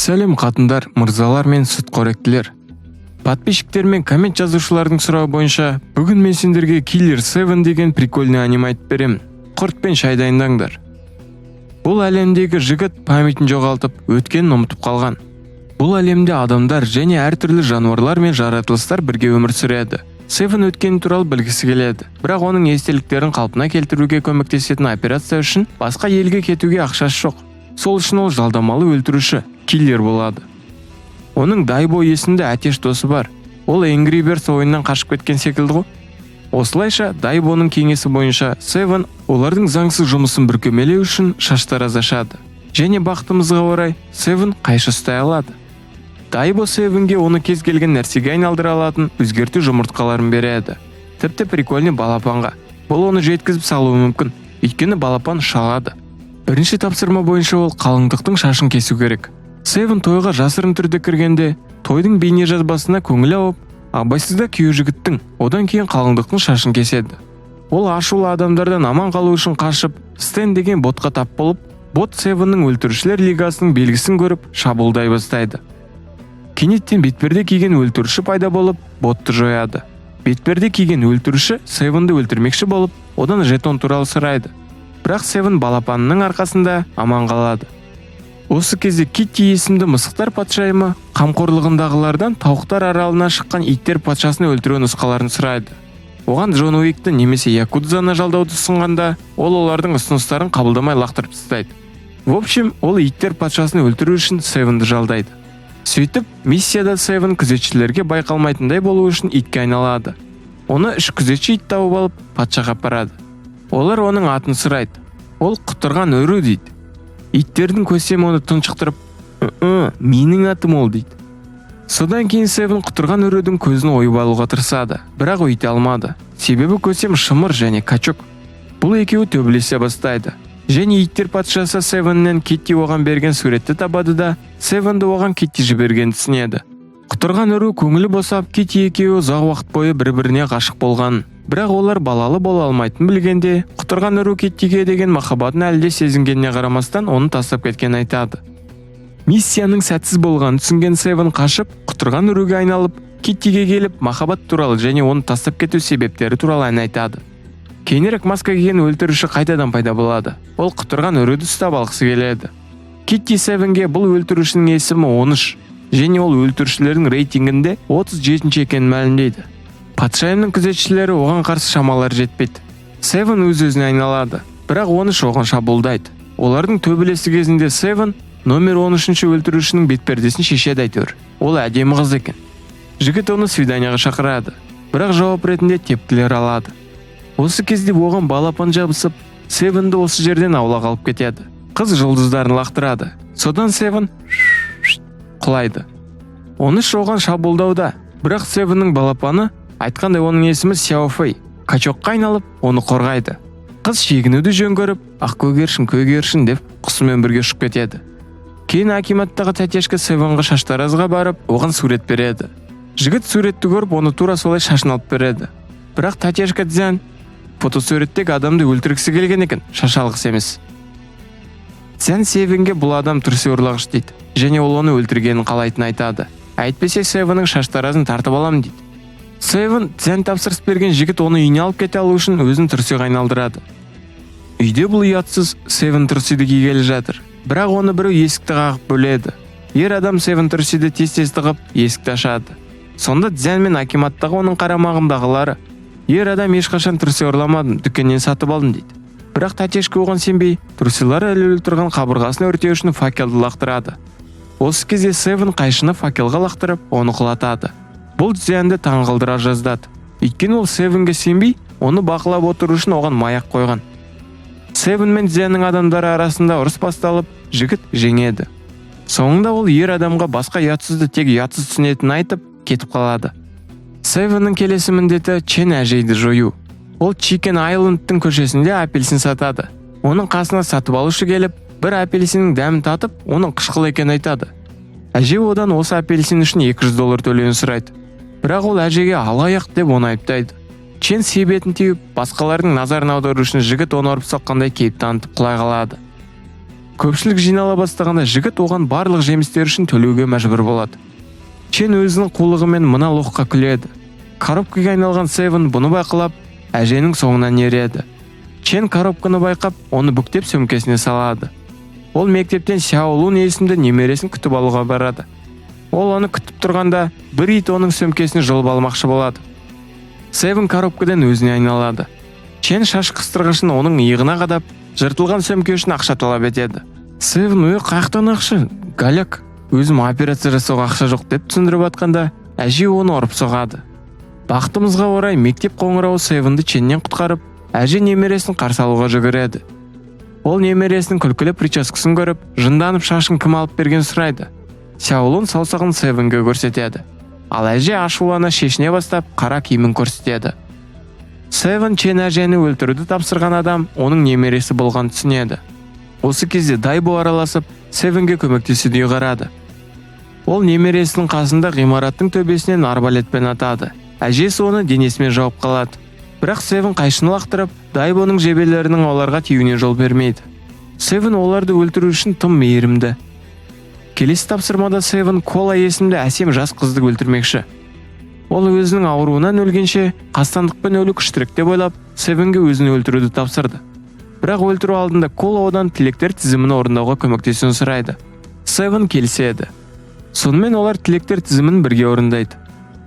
Сәлем, қатындар, мырзалар мен сүтқоректілер! Подписчиктер мен коммент жазушылардың сұрауы бойынша бүгін мен сендерге Killer 7 деген прикольный аниме айтып беремін. Құрт пен шай дайындаңдар. Бұл әлемдегі жігіт память ін жоғалтып, өткенін ұмытып қалған. Бұл әлемде адамдар және әртүрлі жануарлар мен жаратылыстар бірге өмір сүреді. Севен өткені туралы білгісі келеді, бірақ оның естеліктерін қалпына келтіруге көмектесетін операция үшін басқа елге кетуге ақшасы жоқ. Сол үшін ол жалдамалы өлтіруші, киллер болады. Оның Дайбо есімді әтеш досы бар. Ол Angry Birds ойыннан қашып кеткен секілді ғой. Осылайша, Дайбоның кеңесі бойынша Севен олардың заңсыз жұмысын бүркемелеу үшін шаштараз ашады. Және бақытымызға орай, Севен қайшы ұстай алады. Дайбо Севенге оны кез келген нәрсеге айналдыра алатын өзгерту жұмыртқаларын береді. Тіпті прикольный балапанға. Бұл оны жеткізіп салуы мүмкін, өйткені балапан ұша. Бірінші тапсырма бойынша ол қалыңдықтың шашын кесу керек. Севен тойға жасырын түрде кіргенде, тойдың бейне жазбасына көңілі ауып, абайсызда күйеу жігіттің, одан кейін қалыңдықтың шашын кеседі. Ол ашулы адамдардан аман қалу үшін қашып, Стен деген ботқа тап болып, бот Севеннің өлтірушілер лигасының белгісін көріп, шабуылдай бастайды. Кенеттен бетперде киген өлтіруші пайда болып, ботты жояды. Бетперде киген өлтіруші Севенді өлтірмекші болып, одан жетон туралы сұрайды. Бірақ Севен балапанының арқасында аман қалады. Осы кезде Китти есімді мысықтар патшайымы қамқорлығындағылардан тауықтар аралына шыққан иттер патшасын өлтіру нұсқаларын сұрайды. Оған Джон Уикті немесе якудзаны жалдауды ұсынғанда, ол олардың ұсыныстарын қабылдамай, лақтырып тастайды. В общем, ол иттер патшасын өлтіру үшін Севенді жалдайды. Сөйтіп, миссияда Севен күзетшілерге байқалмайтындай болу үшін итке айналады. Оны үш күзетші ит тауып алып, патшаға апарады. Олар оның атын сұрайды. Ол «Құтырған үру» дейді. Иттердің көсемі оны тұншықтырып, «Ы, менің атым ол» дейді. Содан кейін Севен құтырған үрудің көзін ойып алуға тырысады, бірақ өйте алмады, себебі көсем шымыр және качок. Бұл екеуі төбелесе бастайды және иттер патшасы Севеннен Китти оған берген суретті табады да, Севенді оған Китти жібергенін түсінеді. Құтырған үру көңілі босап, Китти екеуі ұзақ уақыт бойы бір-біріне ғашық болған, бірақ олар балалы бола алмайтынын білгенде, құтырған үру Киттиге деген махаббатын әлі де сезінгеніне қарамастан, оны тастап кеткенін айтады. Миссияның сәтсіз болғанын түсінген Севен қашып, құтырған үруге айналып, Киттиге келіп, махаббат туралы және оны тастап кету себептері туралы ән айтады. Кейінірек маска киген өлтіруші қайтадан пайда болады. Ол құтырған үруді ұстап алғысы келеді. Китти Севенге бұл өлтірушінің есімі 13 және ол өлтірушілердің рейтингінде 37 екенін мәлімдейді. Патшайымның күзетшілері оған қарсы шамалары жетпейді. Севен өз өзіне айналады, бірақ 13 оған шабуылдайды. Олардың төбелесі кезінде Севен номер 13 өлтірушінің бетпердесін шешеді. Әйтеуір ол әдемі қыз екен. Жігіт оны свидание ға шақырады, бірақ жауап ретінде тепкілер алады. Осы кезде оған балапан жабысып, Севенді осы жерден аулақ алып кетеді. Қыз жұлдыздарын лақтырады, содан Севен құлайды. 13 оған шабуылдауда, бірақ Севеннің балапаны, айтқандай, оның есімі Сяо Фэй, качокқа айналып, оны қорғайды. Қыз шегінуді жөн көріп, «Ақ көгершін, көгершін» деп құсымен бірге ұшып кетеді. Кейін акиматтағы тәтешкі Севенға шаштаразға барып, оған сурет береді. Жігіт суретті көріп, оны тура солай шашын алып береді. Бірақ тәтешка Дзян фотосуреттегі адамды өлтіргісі келген екен, шаш алғысы емес. Дзян Севенге бұл адам трусы ұрлағыш дейді және ол оны өлтіргенін қалайтынын айтады, әйтпесе Севеннің шаштаразын тартып аламын дейді. Севен Дзян тапсырыс берген жігіт оны үйіне алып кете алу үшін өзін трусыға айналдырады. Үйде бұл ұятсыз Севен трусиді кигелі жатыр, бірақ оны біреу есікті қағып бөледі. Ер адам Севен трусиді тез тез тығып, есікті ашады. Сонда Дзян мен акиматтағы оның қарамағындағылары. Ер адам «Ешқашан трусы ұрламадым, дүкеннен сатып алдым» дейді. Бірақ тәтешкі оған сенбей, трусилар ілулі тұрған қабырғасын өртеу үшін факелді лақтырады. Осы кезде Севен қайшыны факелға лақтырып, оны құлатады. Бұл Дзянды таңғалдыра жаздады, өйткені ол Севенге сенбей, оны бақылап отыру үшін оған маяк қойған. Севен мен Дзянның адамдары арасында ұрыс басталып, жігіт жеңеді. Соңында ол ер адамға басқа ұятсызды тек ұятсыз түсінетінін айтып, кетіп қалады. Севеннің келесі міндеті — Чен әжейді жою. Ол Чикен Айлендтің көшесінде апельсин сатады. Оның қасына сатып алушы келіп, бір апельсиннің дәмін татып, оның қышқыл екенін айтады. Әже одан осы апельсин үшін 200 доллар төлеуін сұрайды, бірақ ол әжеге алаяқ деп оны айыптайды. Чен себетін теуіп, басқалардың назарын аудару үшін жігіт оны ұрып соққандай кейіп танытып, құлай қалады. Көпшілік жинала бастағанда, жігіт оған барлық жемістер үшін төлеуге мәжбүр болады. Чен өзінің қулығымен мына лохқа күледі. Коробкаға айналған Севен бұны бақылап, әженің соңынан ереді. Чен коробканы байқап, оны бүктеп сөмкесіне салады. Ол мектептен Сяо Лун есімді немересін күтіп алуға барады. Ол оны күтіп тұрғанда, бір ит оның сөмкесін жұлып алмақшы болады. Севен коробкадан өзіне айналады. Чен шаш қыстырғышын оның иығына қадап, жыртылған сөмке үшін ақша талап етеді. Севен: «Ө, қаяқтан ақша, голяк, өзім операция жасауға ақша жоқ», – деп түсіндіріп жатқанда, әже оны ұрып соғады. Бақытымызға орай, мектеп қоңырауы Севенді Ченнен құтқарып, әже немересін қарсы алуға жүгіреді. Ол немересінің күлкілі прическасын көріп, жынданып, шашын кім алып бергенін сұрайды. Сяолун саусағын Севенге көрсетеді, ал әже ашулана шешіне бастап, қара киімін көрсетеді. Севен Чен әжені өлтіруді тапсырған адам оның немересі болғанын түсінеді. Осы кезде Дайбо араласып, Севенге көмектесуді ұйғарады. Ол немересінің қасында ғимараттың төбесінен арбалетпен атады. Әжесі оны денесімен жауып қалады, бірақ Севен қайшыны лақтырып, Дайбоның жебелерінің оларға тиюіне жол бермейді. Севен оларды өлтіру үшін тым мейірімді. Келесі тапсырмада Севен Кола есімді әсем жас қызды өлтірмекші. Ол өзінің ауруынан өлгенше, қастандықпен өлу күштірек деп ойлап, Севенге өзін өлтіруді тапсырды. Бірақ өлтіру алдында Кола одан тілектер тізімін орындауға көмектесуін сұрайды. Севен келіседі. Сонымен олар тілектер тізімін бірге орындайды.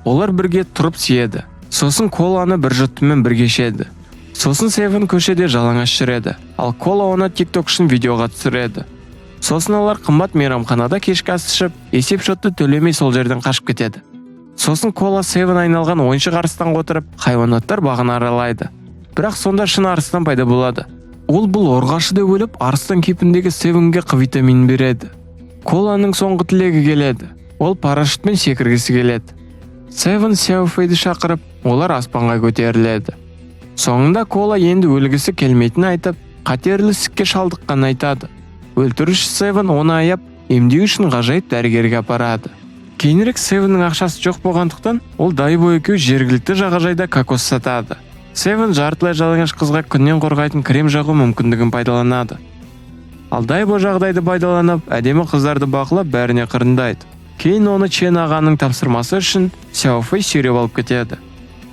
Олар бірге тұрып сиеді, сосын коланы бір жұтыммен бірге ішеді. Сосын Севен көшеде жалаңаш жүреді, ал Кола оны ТикТок үшін видеоға түсіреді. Сосын олар қымбат мейрамханада кешкі ас ішіп, есеп шотты төлемей, сол жерден қашып кетеді. Сосын Кола Севен айналған ойыншық арыстанға отырып, хайуанаттар бағын аралайды. Бірақ сонда шын арыстан пайда болады. Ол бұл ұрғашы деп ойлап, арыстан кейпіндегі Севенге Қ витаминін береді. Коланың соңғы тілегі келеді: ол парашютпен секіргісі келеді. Севен Сяофейді шақырып, олар аспанға көтеріледі. Соңында Кола енді өлгісі келмейтінін айтып, қатерлі ісікке шалдыққанын айтады. Өлтіруші Севен оны аяп, емдеу үшін ғажайып дәрігерге апарады. Кейінірек Севеннің ақшасы жоқ болғандықтан, ол Дайбо екеуі жергілікті жағажайда кокос сатады. Севен жартылай жалаңаш қызға күннен қорғайтын крем жағу мүмкіндігін пайдаланады, ал Дайбо жағдайды пайдаланып, әдемі қыздарды бақылап, бәріне қырындайды. Кейін оны Чен ағаның тапсырмасы үшін Сяофэй сүйреп алып кетеді.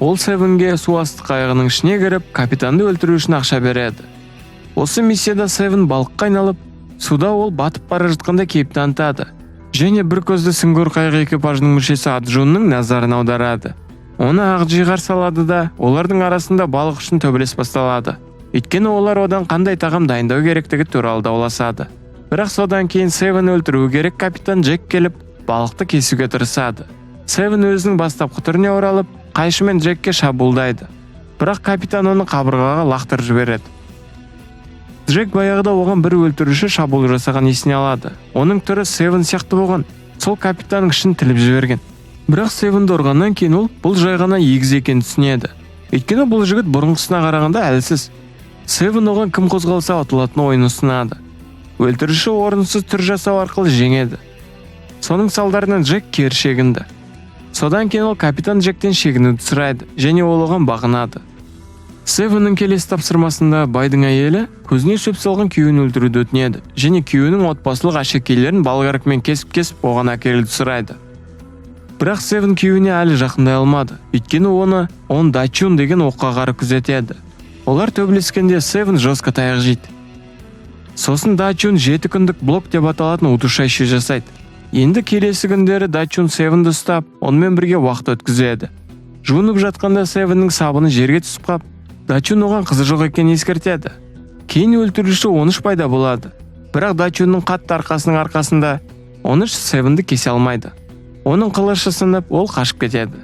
Ол Севенге су асты қайығының ішіне кіріп, капитанды өлтіру үшін ақша береді. Осы миссияда Севен балыққа айналып, суда ол батып бара жатқанда кейіп танытады және бір көзді сүңгуір қайық экипажының мүшесі Аджунның назарын аударады. Оны Ақжи қарсы алады да, олардың арасында балық үшін төбелес басталады, өйткені олар одан қандай тағам дайындау керектігі туралы дауласады. Бірақ содан кейін Севен өлтіруі керек капитан Джек келіп, балықты кесуге тырысады. Севен өзінің бастапқы түріне оралып, қайшымен Джекке шабуылдайды, бірақ капитан оны қабырғаға лақтырып жібереді. Джек баяғыда оған бір өлтіруші шабуыл жасаған есіне алады. Оның түрі Севен сияқты болған, сол капитанның ішін тіліп жіберген. Бірақ Севенді ұрғаннан кейін ол бұл жай ғана егіз екенін түсінеді, өйткені бұл жігіт бұрынғысына қарағанда әлсіз. Севен оған кім қозғалса ұтылатын ойын ұсынады. Өлтіруші орынсыз түр жасау арқылы жеңеді. Соның салдарынан Джек кері шегінді. Содан кейін ол капитан Джектен шегінуді сұрайды және ол оған бағынады. Севеннің келесі тапсырмасында байдың әйелі көзіне шөп салған күйеуін өлтіруді өтінеді және күйеуінің отбасылық әшекейлерін болгаркамен кесіп-кесіп оған әкелуді сұрайды. Бірақ Севен күйеуіне әлі жақындай алмады, өйткені оны Он Дачун деген оққағары күзетеді. Олар төбелескенде Севен жестко таяқ жейді. Сосын Дачун 7 күндік блок деп аталатын удушающий жасайды. Енді келесі күндері Дачун Севенді ұстап, онымен бірге уақыт өткізеді. Жуынып жатқанда Севеннің сабыны жерге түсіп қап, Дачун оған қызы жоқ екенін ескертеді. Кейін өлтіруші 13 пайда болады, бірақ Дачунның қатты арқасының арқасында 13 Севенді кесе алмайды. Оның қылышы сынып, ол қашып кетеді.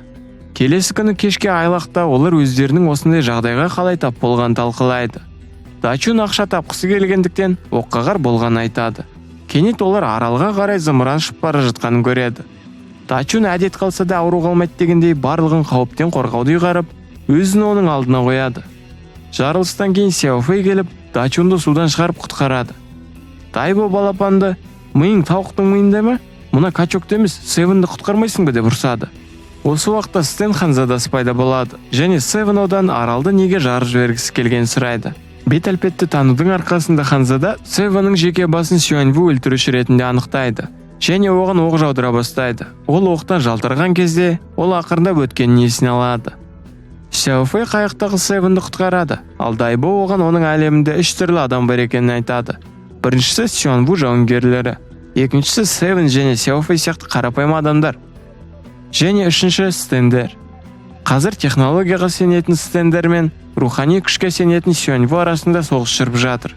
Келесі күні кешке айлақта олар өздерінің осындай жағдайға қалай тап болғанын талқылайды. Дачун ақша тапқысы келгендіктен оққағар болғанын айтады. Кенет олар аралға қарай зымыран ұшып бара жатқанын көреді. Дачун әдет қалса да ауру қалмайды дегендей, барлығын қауіптен қорғауды ұйғарып, өзін оның алдына қояды. Жарылыстан кейін Сяофэй келіп, Дачунды судан шығарып құтқарады. Дайбо балапанды: «Миың тауықтың миындай ма? Мына качокты емес, Севенді құтқармайсың ба?» – деп ұрсады. Осы уақытта Стен ханзадасы пайда болады және Севен одан аралды неге жарып жібергісі келгенін сұрайды. Бет әлпетті танудың арқасында ханзада Севеннің жеке басын Сюаньву өлтіруші ретінде анықтайды және оған оқ жаудыра бастайды. Ол оқтан жалтарған кезде, ол ақырындап өткенін есіне алады. Сяофэй қайықтағы Севенді құтқарады, ал Дайбо оған оның әлемінде үш түрлі адам бар екенін айтады. Біріншісі – Сюаньву жауынгерлері, екіншісі – Севен және Сяофэй сияқты қарапайым адамдар және үшінші – стендер. Қазір технологияға сенетін стендер мен рухани күшке сенетін Сюаньву арасында соғыс жүріп жатыр.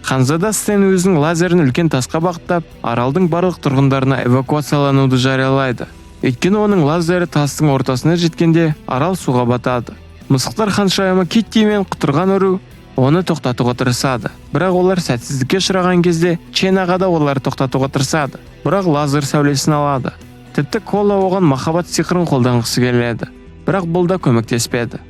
Ханзада Стен өзінің лазерін үлкен тасқа бағыттап, аралдың барлық тұрғындарына эвакуациялануды жариялайды, өйткені оның лазері тастың ортасына жеткенде, арал суға батады. Мысықтар ханшайымы Китти мен құтырған үру оны тоқтатуға тырысады, бірақ олар сәтсіздікке ұшыраған кезде, Чен аға да оларды тоқтатуға тырысады, бірақ лазер сәулесін алады. Тіпті Кола оған махаббат сиқырын қолданғысы келеді, бірақ бұл да көмектеспеді.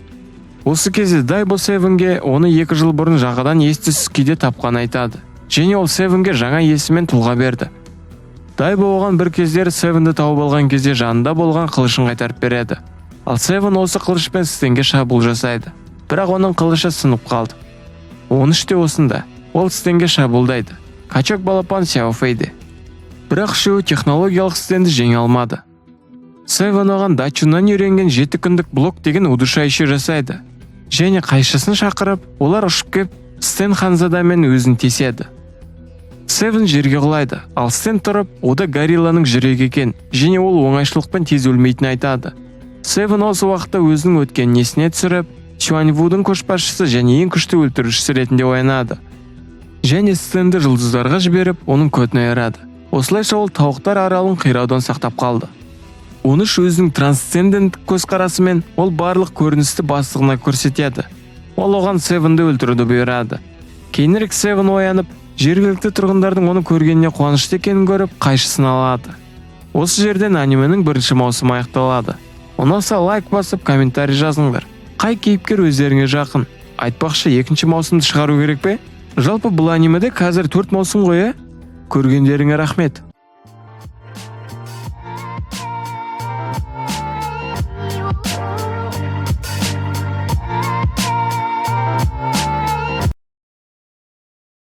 Осы кезде Дайбо Севенге оны 2 жыл бұрын жағадан ес-түссіз күйде тапқанын айтады және ол Севенге жаңа есіммен тұлға берді. Дайбо оған бір кездері Севенді тауып алған кезде жанында болған қылышын қайтарып береді, ал Севен осы қылышпен Стенге шабуыл жасайды, бірақ оның қылышы сынып қалды. 13 те осында ол Стенге шабуылдайды, качок балапан Сяофейде, бірақ үшеуі технологиялық Стенді жеңе алмады. Севен оған Дачуннан үйренген 7 күндік блок деген удушающий жасайды және қайшысын шақырып, олар ұшып кеп, Стен ханзадамен өзін теседі. Севен жерге құлайды, ал Стен тұрып, ода горилланың жүрегі екен және ол оңайшылықпен тез өлмейтінін айтады. Севен осы уақытта өзінің өткенін есіне түсіріп, Сюаньвудың көшбасшысы және ең күшті өлтірушісі ретінде оянады және Стенді жұлдыздарға жіберіп, оның көтін айырады. Осылайша ол тауықтар аралын қираудан сақтап қалды. 13 өзінің трансценденттік көзқарасымен ол барлық көріністі бастығына көрсетеді. Ол оған Севенді өлтіруді бұйырады. Кейінірек Севен оянып, жергілікті тұрғындардың оны көргеніне қуанышты екенін көріп, қайшысын алады. Осы жерден анименің бірінші маусымы аяқталады. Ұнаса, лайк басып, комментарий жазыңдар. Қай кейіпкер өздеріңе жақын? Айтпақшы, екінші маусымды шығару керек пе? Жалпы, бұл анимеде қазір төрт маусым ғой, иә? Көргендеріңе рахмет.